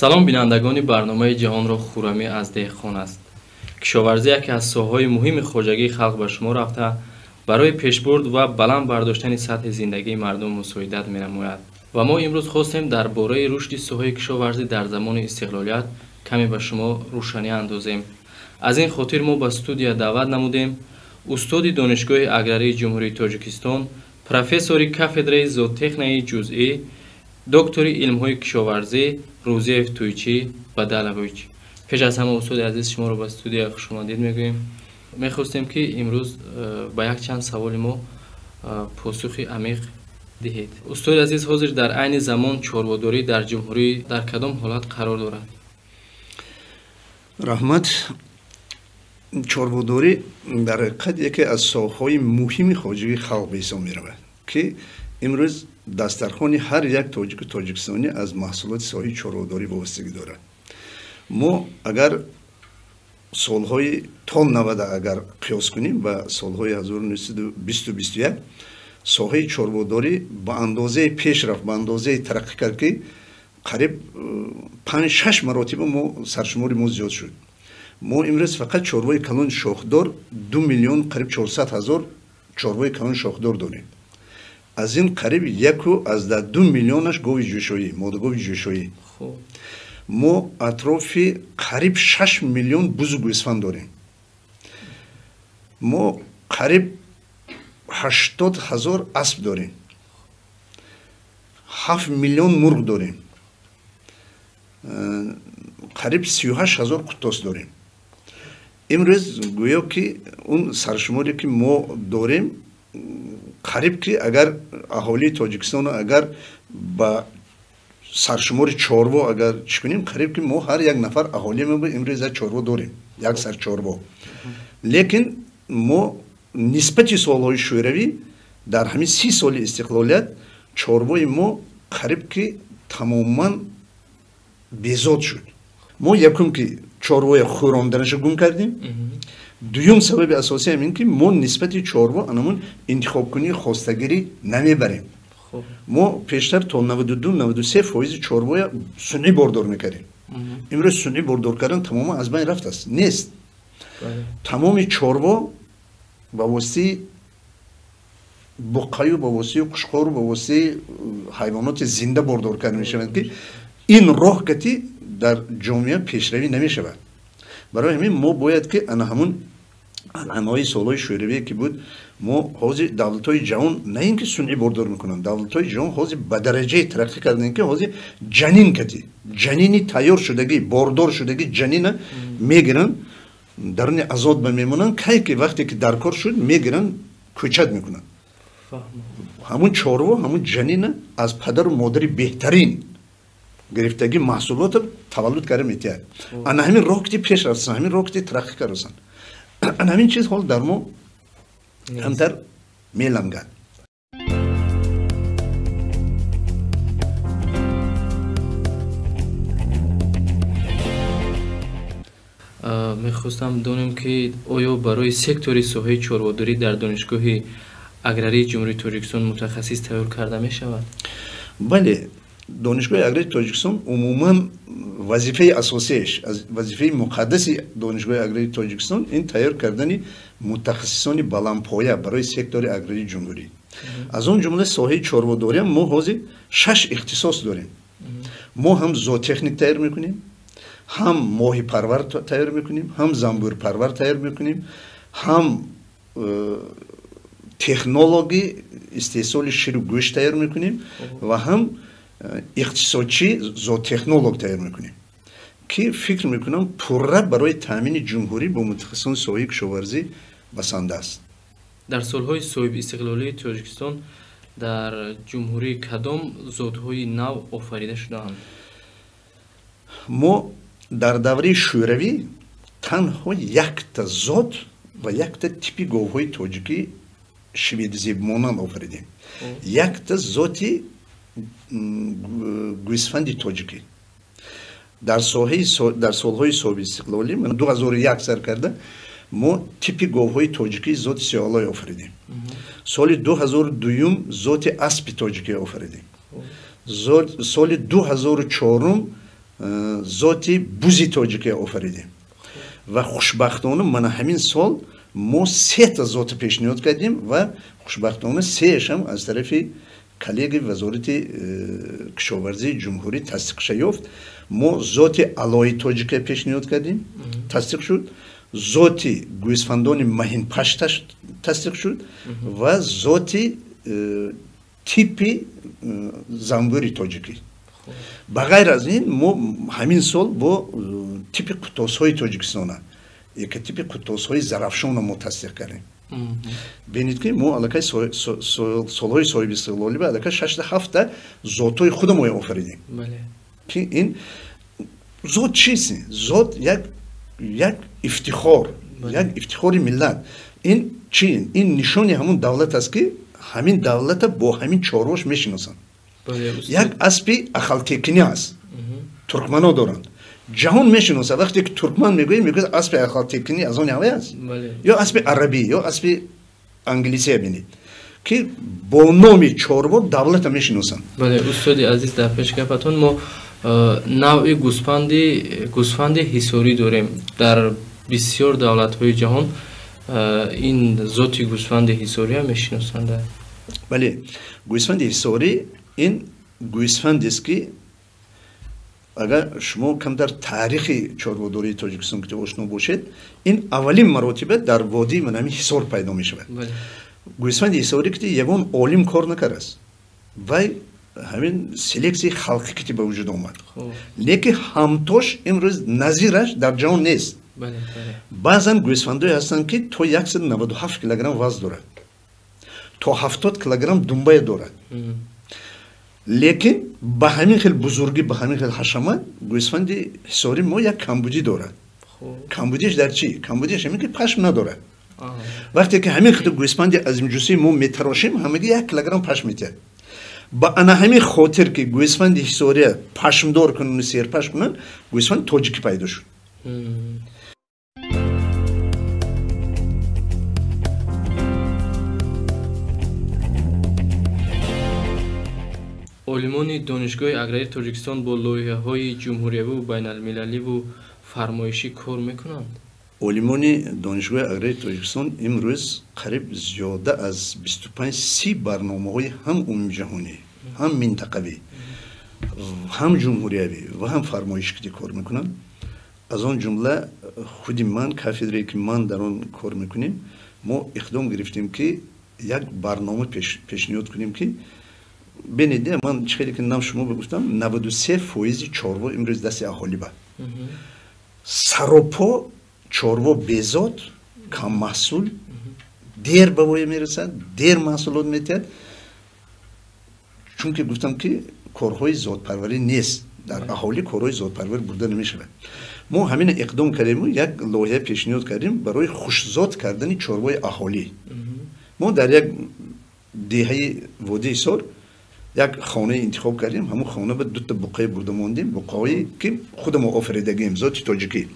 Салом бинандагони барномаи ҷаҳонро хуррамӣ аз деҳқон аст. Кишоварзӣ яке аз соҳаҳои муҳими хоҷагии халқ ба шумор рафта, барои пешбурд ва баланд бардоштани сатҳи зиндагии мардум мусоидат менамояд. Ва мо имрӯз хостем дар бораи рушди соҳаи кишоварзӣ дар замони истиқлолият каме ба шумо рӯшанӣ андозем. Аз ин хотир мо ба студия даъват намудем устоди Донишгоҳи аграрии Ҷумҳурии Тоҷикистон, профессори кафедраи зоотехникаи ҷузъӣ, доктори илмҳои кишоварзӣ Рӯзиев Тӯйчӣ Бадалович. Пеш аз ҳама, устоди азиз, шуморо ба студия хушомадид мегӯем. Мехостем, ки имрӯз ба якчанд саволи мо посухи амиқ диҳед. Устоди азиз, ҳозир дар айни замон чорводорӣ дар ҷумҳурӣ дар кадом ҳолат қарор дорад? Раҳмат. Чорводорӣ дар ҳақиқат яке аз соҳаҳои муҳими хоҷагии халқ ба ҳисоб меравад, ки имрӯз дастархони ҳар як тоҷику тоҷикистонӣ аз маҳсулоти соҳаи чорводорӣ вобастагӣ дорад. Мо агар солҳои то 90 агар қиёс кунем ба солҳои 1920-21, соҳаи чорводорӣ ба андозаи пеш рафт, ба андозаи тараққӣ кард, ки қариб 5-6 маротиба мо саршумори мо зиёд шуд. Мо имрӯз фақат чорвои калони шохдор 2 миллион қариб 400 ҳазор чорвои калони шохдор дорем. Аз ин қариб 1,2 миллионаш гови ҷӯшоӣ, модагови ҷӯшоӣ. Мо атрофи қариб 6 миллион бузу гӯсфанд дорем. Мо қариб 80 ҳазор асп дорем, 7 миллион мурғ дорем, қариб 38 ҳазор қуттос дорем. Имрӯз гӯё ки он саршуморе ки мо дорем, қариб ки агар аҳолии Тоҷикистонро агар ба саршумори чорво агар чӣ кунем, қариб ки мо ҳар як нафар аҳолӣ имрӯз як чорво дорем, як сар чорво. Лекин мо нисбати солҳои шӯравӣ дар ҳамин 30 соли истиқлолият чорвои мо қариб ки тамоман безод шуд. Мо якум ки чорвоя хӯронданаша гум кардем. Дуюм сабаби асосӣ ҳам ин ки мо нисбати чорво анамун интихобкунии хостагирӣ намебарем. Мо пештар то 92-93 фоизи чорвоя сунъӣ бордор мекардем. Имрӯз сунъӣ бордор кардан тамоман аз байн рафтааст, нест. Тамоми чорво ба воситаи буққаю, ба воситаи қушқору, ба воситаи ҳайвоноти зинда бордор карда мешаванд, ки ин роҳ кати дар ҷомеа пешравӣ намешавад. Барои ҳамин мо бояд ки ана ҳамун анъанаҳои солҳои шӯравие ки буд, мо ҳозир давлатҳои ҷаҳон на ин ки сунъӣ бордор мекунанд, давлатҳои ҷаҳон ҳозир ба дараҷаи тараққӣ карданд, ки ҳозир ҷанин кати, ҷанини тайёр шудагӣ, бордор шудагӣ ҷанина мегиранд, даруни азот ба мемонанд, кай ки вақте ки дар кор шуд мегиранд, кӯчат мекунанд. Ҳамун чорво, ҳамун ҷанина аз падару модари беҳтарин гирифтагӣ маҳсулотро таваллуд карда метиҳад. Ана ҳамин роҳ ки пеш рафтасан, ҳамин роҳ ки тараққӣ кардасан. Ана ҳамин чиз ҳол дар мо камтар мелангад. Мехостам донем, ки оё барои сектори соҳаи чорводорӣ дар Донишгоҳи аграрии Ҷумҳурии Тоҷикистон мутахассис тайёр карда мешавад? Бале, Донишгоҳи аграрии Тоҷикистон умуман вазифаи асосиаш, вазифаи муқаддаси Донишгоҳи аграрии Тоҷикистон ин тайёр кардани мутахассисони баландпоя барои сектори аграрии ҷумҳурӣ. Аз он ҷумла соҳаи чорводориам мо ҳозир 6 ихтисос дорем. Мо ҳам зоотехник тайёр мекунем, ҳам моҳипарвар тайёр мекунем, ҳам занбӯрпарвар тайёр мекунем, ҳам технологи истеҳсоли ширу гӯшт тайёр мекунем ва ҳам иқтисодчи зоотехнолог тайёр мекунем, ки фикр мекунам пурра барои таъмини ҷумҳурӣ бо мутахассисони соҳаи кишоварзӣ басанда аст. Дар солҳои соҳибистиқлолии Тоҷикистон дар ҷумҳурӣ кадом зотҳои нав офарида шудаанд? Мо дар давраи шӯравӣ танҳо якта зот ва якта типи говҳои тоҷикӣ шведзебмонанд офаридем, якта зоти гӯсфанди тоҷикӣ. Дар солҳои соҳибистиқлолӣ 2001 сар карда мо типи говҳои тоҷикӣ зоти сиёҳалой офаридем. Соли 2002 зоти аспи тоҷикӣ офаридем. Соли 2004 Зоти бузи тоҷикия офаридем ва хушбахтона мана ҳамин сол мо сета зоти пешниҳод кардем ва хушбахтона сеяшам аз тарафи коллеги вазорати кишоварзии ҷумҳурӣ тасдиқша ёфт. Мо зоти алои тоҷикия пешниҳод кардем, тасдиқ шуд. Зоти гӯсфандони маҳинпаш тасдиқ шуд ва зоти типи занбӯри тоҷикӣ. Ба ғайр аз ин мо ҳамин сол бо типи қутосҳои тоҷикистона, экотипи қутосҳои зарафшона мо тасдиқ кардем. Бинед ки мо аллакай солҳои соҳиби истиқлолӣ ба аллакай 6-7 зотҳои худамо офаридем. Ки ин зот чист? Зот як ифтихор, як ифтихори миллат. Ин чи? Ин нишони ҳамун давлат аст ки ҳамин давлата бо ҳамин чорвош мешиносанд. Як аспи ахалтекинӣ аст, туркмано доранд, ҷаҳон мешиносад. Вақте ки туркман мегӯяд, мегӯяд аспи ахалтекинӣ аз он ҳавай аст, ё аспи арабӣ, ё аспи англисия. Бинед ки бо номи чорво давлата мешиносанд. Бале, устоди азиз, дар пешгапатон мо навъи гӯсфанди ҳисорӣ дорем. Дар бисёр давлатҳои ҷаҳон ин зоти гӯсфанди ҳисориам мешиносанд. Бале, гӯсфанди ҳисорӣ ин гӯсфандест ки агар шумо камтар таърихи чорводории тоҷикистон ки ошно бошед, ин аввалин маротиба дар водии манами ҳисор пайдо мешавад. Гӯсфанди ҳисорӣ ки ягон олим кор накардааст, вай ҳамин селексияи халқӣ ки ба вуҷуд омад, лекин ҳамтош имрӯз назираш дар ҷаҳон нест. Баъзан гӯсфандое ҳастанд ки то 197 килограмм вазн дорад, то 70 килограмм думбая дорад, лекин ба ҳамин хел бузургӣ, ба ҳамин хел ҳашамат гӯсфанди ҳисорӣ мо як камбудӣ дорад. Камбудиш дар чӣ? Камбудиш ҳамин ки пашм надорад. Вақте ки ҳамин хел гӯсфанди азимҷусии мо метарошем, ҳамагӣ 1 килограмм пашм метиҳад. Ба ана ҳамин хотир ки гӯсфанди ҳисория пашмдор кунанд, серпашм кунанд, гӯсфанди тоҷикӣ пайдо шуд. Олимони Донишгоҳи аграрии Тоҷикистон бо лоиҳаҳои ҷумҳуриявиву байналмилаливу фармоишӣ кор мекунанд? Олимони Донишгоҳи аграрии Тоҷикистон имрӯз қариб зиёда аз 25-30 барномаҳои ҳам умумиҷаҳонӣ, ҳам минтақавӣ, ҳам ҷумҳуриявӣ ва ҳам фармоишӣ кор мекунанд. Аз он ҷумла худи ман, кафедрае ки ман дар он кор мекунем, мо иқдом гирифтем ки як барнома пешниҳод кунем ки бинед, ман чӣ хеле ки нам шумо бигуфтам, 93% чорво имрӯз дасти аҳолӣ ба. Саропо чорво безот, каммаҳсул, дер ба воя мерасад, дер маҳсулот метиҳад. Чунки гуфтам ки корҳои зотпарварӣ нест, дар аҳолӣ корҳои зотпарварӣ бурда намешавад. Мо ҳамин иқдом кардему, як лоиҳа пешниҳод кардем барои хушзот кардани чорвои аҳолӣ. Мо дар як деҳаи водии Ҳисор як хонае интихоб кардем, ҳамон хона ба дута буқае бурда мондем, буқаҳое ки худамо офаридагием, зоти тоҷикӣ.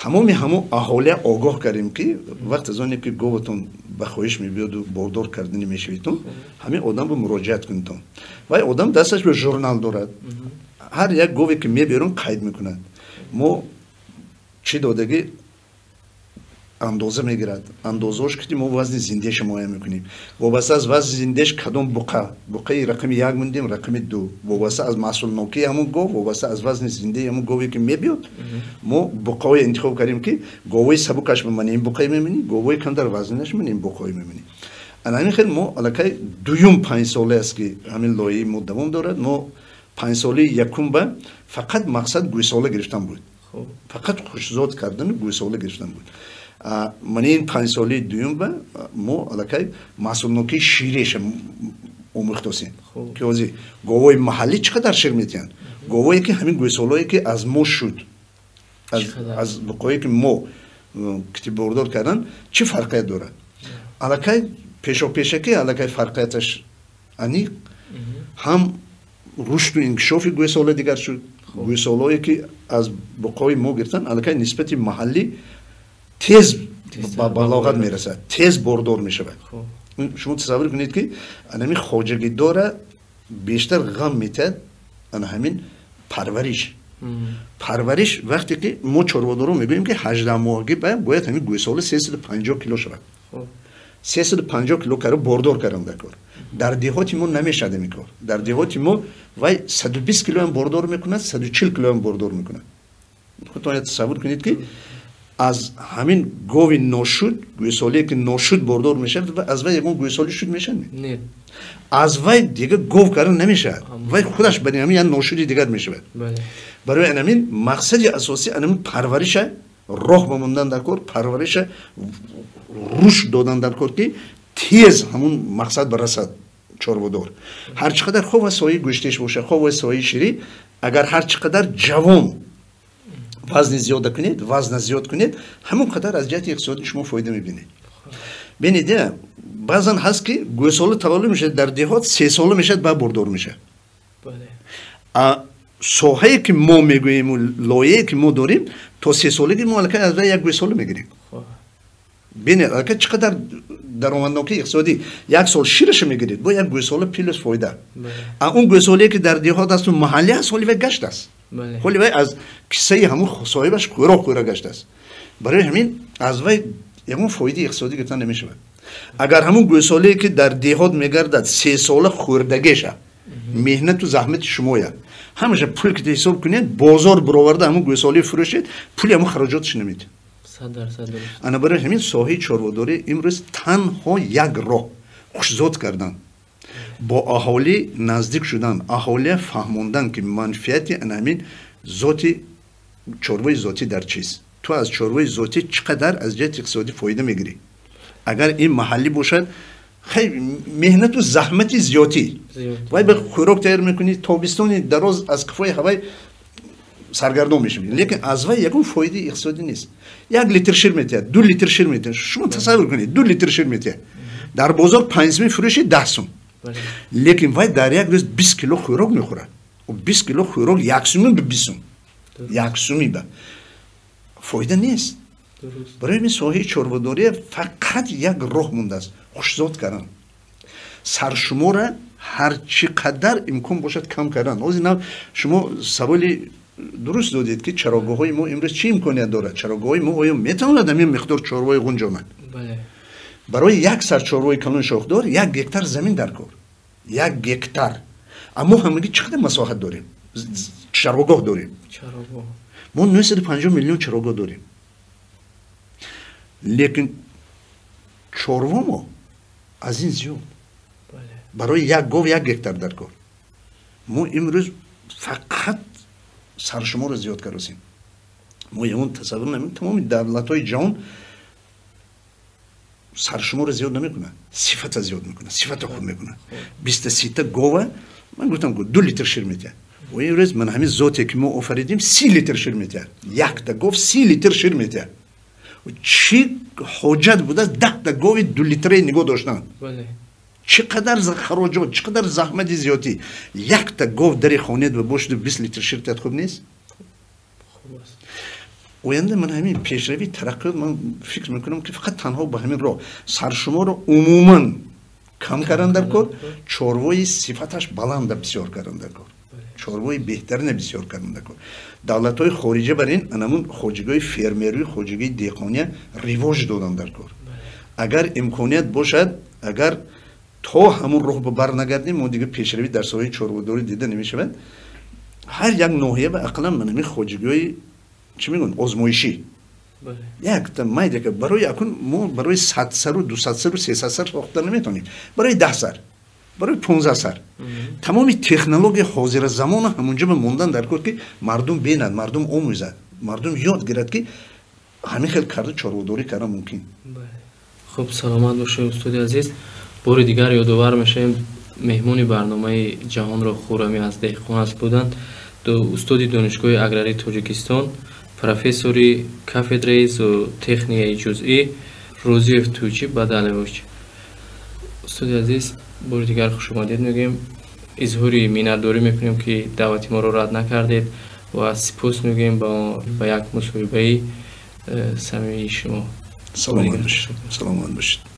Тамоми ҳамон аҳолия огоҳ кардем ки вақт аз оне ки говатон ба хоҳиш мебиёду бордор кардани мешавитон, ҳамин одам ба муроҷиат кунитон. Вай одам дасташ ба журнал дорад, ҳар як гове ки меберон қайд мекунад. Мо чӣ додагӣ андоза мегирад, андозаош ки мо вазни зиндеша муайян мекунем. Вобаста аз вазни зиндеш кадом буқа, буқаи рақами 1 мондем, рақами 2, вобаста аз маҳсулнокии ҳамон гов, вобаста аз вазни зиндаи ҳамон гове ки мебиёд, мо буқаҳое интихоб кардем ки говои сабукаш мемонем, ин буқае мемонем, говои камтар вазнинаш мемонем, ин буқаҳое мемонем. Ана ҳамин хел мо аллакай дуюм 5 сола аст ки ҳамин лоиҳаи мо давом дорад. Мо 5 солаи якум ба фақат мақсад гӯсола гирифтан буд, фақат хушзод кардану гӯсола гирифтан буд. Ман ин 5 солаи дуюм ба мо аллакай маҳсулнокии ширеша омӯхтосем, ки ҳозир говои маҳаллӣ чӣ қадар шир метиҳанд, говое ки ҳамин гӯсолое ки аз мо шуд, аз буқое ки мо китибордор кардан, чӣ фарқият дорад. Аллакай пешопешакӣ аллакай фарқияташ аниқ, ҳам рушду инкишофи гӯсола дигар шуд. Гӯсолое ки аз буқои мо гирифтан, аллакай нисбати маҳаллӣ тез ба балоғат мерасад, тез бордор мешавад. Шумо тасаввур кунед ки анами хоҷагидора бештар ғам метиҳад ана ҳамин Парвариш. Парвариш вақте ки мо чорводоро мегӯем, ки 18 моҳагӣ бояд ҳамин гӯсола 350 кило шавад. 350 кило каро бордор кардан дар кор. Дар деҳоти мо намешавад ин кор. Дар деҳоти мо вай 120 килоам бордор мекунад, 140 килоам бордор мекунад. Худтон тасаввур кунед, ки аз ҳамин гови ношуд, гӯсолие ки ношуд бордор мешавад, аз вай ягон гӯсоли шуд мешавад? Аз вай дига гов кардан намешавад. Вай худаш ба ҳамин як ношуди дигар мешавад. Барои анамин мақсади асосӣ анамин парвариша роҳ ба мондан дар кор, парвариша рушд додан дар кор, ки тез ҳамун мақсад барасад чорводор. Ҳар чӣ қадар хов соҳаи гӯштеш бошад, хов соҳаи ширӣ, агар ҳар чӣ қадар ҷавон вазни зиёда кунед, вазна зиёд кунед, ҳамон қадар аз ҷиҳати иқтисодӣ шумо фоида мебинед. Бинед, баъзан ҳаст, ки гӯсола таваллуд мешавад дар деҳот, 3 сола мешавад, баъд бордор мешавад. Соҳае ки мо мегӯему лоиҳае ки мо дорем, то 3 солагӣ мо аллакай аз вай як гӯсола мегирем. Бинед, аллакай чӣ қадар даромаднокии иқтисодӣ: як сол шираша мегиред, бо як гӯсола плюс фоида. А он гӯсолае ки дар деҳот асту маҳаллӣ аст, ҳоли вай гаштааст, ҳоли вай аз киссаи ҳамун соҳибаш хӯрок хӯра гаштааст. Барои ҳамин аз вай ягон фоидаи иқтисодӣ гирифтан намешавад. Агар ҳамун гӯсолае ки дар деҳот мегардад, 3 сола хӯрдагеша, меҳнату заҳмати шумоя ҳамаша пул ки ҳисоб кунед, бозор бироварда ҳамун гӯсолаи фурӯшед, пули ҳамун хароҷотш намедиҳад. Ана барои ҳамин соҳаи чорводорӣ имрӯз танҳо як роҳ: хушзод кардан, бо аҳолӣ наздик шудан, аҳолия фаҳмондан, ки манфиати ана ҳамин зоти чорвои зотӣ дар чист, ту аз чорвои зотӣ чӣ қадар аз ҷиҳати иқтисодӣ фоида мегирӣ. Агар ин маҳаллӣ бошад, хеле меҳнату заҳмати зиёдӣ, вай ба хӯрок тайёр мекунӣ, тобистони дароз аз қифои ҳавай саргардон мешавӣ, лекин аз вай ягон фоидаи иқтисодӣ нест. 1 литр шир метиҳад, 2 литр шир метиҳад. Шумо тасаввур кунед, 2 литр шир метиҳад, дар бозор 5 сумӣ фурӯши, 10 сум, лекин вай дар як рӯз 20 кило хӯрок мехӯрад. 20 кило хӯрок 1 сумӣ ба 20 сум, 1 сумӣ ба фоида нест. Барои ҳамин соҳаи чорводория фақат як роҳ мондааст: хушзод кардан, саршумора ҳар чӣ қадар имкон бошад кам кардан. Ҳозир нав шумо саволи дуруст додед, ки чарогоҳҳои мо имрӯз чӣ имконият дорад, чарогоҳҳои мо оё метавонад ҳамин миқдор чорвои ғунҷонад? Барои як сар чорвои калони шохдор 1 гектар замин дар кор, 1 гектар. Аммо ҳамагӣ чӣ қадар масоҳат дорем, чарогоҳ дорем? Мо 950 миллион чарогоҳ дорем, лекин чорво мо аз ин зиёд. Барои як гов 1 гектар дар кор. Мо имрӯз фақат саршуморо зиёд каросем. Мо ягон тасаввур намекунем, тамоми давлатҳои ҷаҳон саршуморо зиёд намекунад, сифата зиёд мекунад, сифата хуб мекунад. Биста сита гова, ман гуфтам, 2 литр шир метиҳад. Ва имрӯз ман ҳамин зоте ки мо офаридем, 30 литр шир метиҳад. Якта гов 30 литр шир метиҳад. Чӣ ҳоҷат будааст 10-та гови 2 литраи нигоҳ доштан? Чӣ қадар хароҷот, чӣ қадар заҳмати зиёдӣ! Якта гов дари хонет ва бошиду 20 литр шир диҳад, хуб нест? Оянда ман ҳамин пешравӣ, тараққиёт, ман фикр мекунам, ки фақат танҳо ба ҳамин роҳ: саршуморо умуман кам кардан дар кор, чорвои сифаташ баланда бисёр кардан дар кор, чорвои беҳтарина бисёр кардан дар кор. Давлатҳои хориҷа бар ин анамун хоҷагиҳои фермерӣ, хоҷагии деҳқония ривоҷ додан дар кор. Агар имконият бошад, агар то ҳамун роҳ ба бар нагардем, мо дигар пешравӣ дар соҳаи чорводорӣ дида намешавад. Ҳар як ноҳия ба ақаллан ман ҳамин хоҷагиҳои, чӣ мегӯянд, озмоишӣ, якта майдака. Барои акун мо барои 100 сару 200 сару 300 сар сохта наметавонем, барои 10 сар, барои 15 сар тамоми технология ҳозира замона ҳамунҷо ба мондан дар кор, ки мардум бинад, мардум омӯзад, мардум ёд гирад, ки ҳамин хел карда чорводорӣ кардан мумкин. Хуб, саломат бошед, устоди азиз. Бори дигар ёдовар мешавем, меҳмони барномаи «Ҷаҳонро хӯрамӣ аз деҳқон аст» буданд устоди Донишгоҳи аграрии Тоҷикистон, профессори кафедраи зоотехнияи ҷузъӣ Рӯзиев Тӯйчӣ Бадалович. Устоди азиз, бори дигар хушомадед мегӯем, изҳори миннатдорӣ мекунем, ки даъвати моро рад накардед, ва сипос мегӯем ба як мусоҳибаи самимии шумо. Саломат бошед, саломат бошед.